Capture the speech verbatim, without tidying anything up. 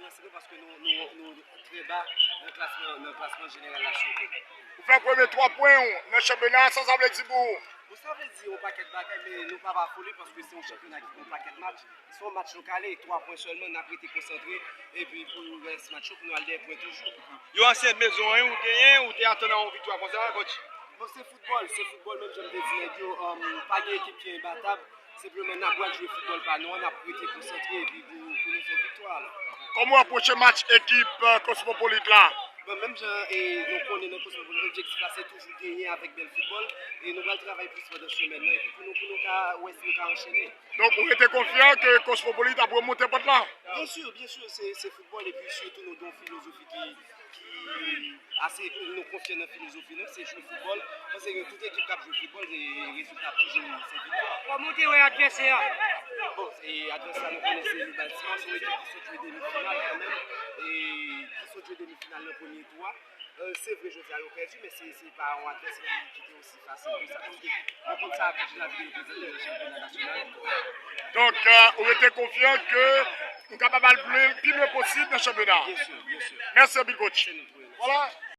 Se paske nou, nou, nou trè ba nan klasman, nan klasman jeneral la sitou. Ou fè premye twa pwen w nan chanpyona a, sa sa vle di pou ou? Bon, sa vle di yon pakèt bagay, men nou pa pa foli paske se yon chanpyona ki gen yon pakèt match. Se yon match nou kale, twa pwen sèlman, n ap rete konsantre, epi pou rès match yo, pou nou al dèyè pwen toujou. Yon ansyen mezon an, ou genyen, ou te atann a yon viktwa konsa, coach? Bon, se foutbòl, se foutbòl, menm jan m te di nèg yo, um, pa gen ekip ki enbatab. Senpleman, n ap pral jwe foutbòl pa nou an, n ap rete konsantre epi pou, pou nou fè viktwa a la. Kòman w apwoche match ekip, eh, Cosmopolite la? Bon, menm jan e nou konnen nan Cosmopolite, objektif la se toujou genyen avèk bèl foutbòl. E nou pral travay plis pandan semèn nan epi pou nou, pou nou ka wè si nou ka anchene. Donk, ou rete konfyan ke Cosmopolite ap remonte pant la? Byen si, byen si, se, se foutbòl epi sitou nou gen yon filozofi ki, ki ase, nou konfyan nan filozofi nou, se jwe foutbòl. Paske gen tout ekip k ap jwe foutbòl, e rezilta ap toujou se viktwa. Kòman w te wè advèsè a? Bon, e advèsè a nou konnen se Liberty, se yon ekip ki sot jwe demi final kanmenm, e ki sot jwe demi final nan premye tou a. Eh, se vre, jodi a yo pèdi, men se, se pa yon advèsè ki, ki te osi fasil ke sa. Paske nou konn sa Abidjan ap vin reprezante nan chanpyona nasyonal. Donk, eh, ou rete konfyan ke nou kapab al pi lwen, pi lwen posib nan chanpyona a? Byen si, byen si. Mèsi anpil, coach. Se nou tou, wi, mèsi. Vwala.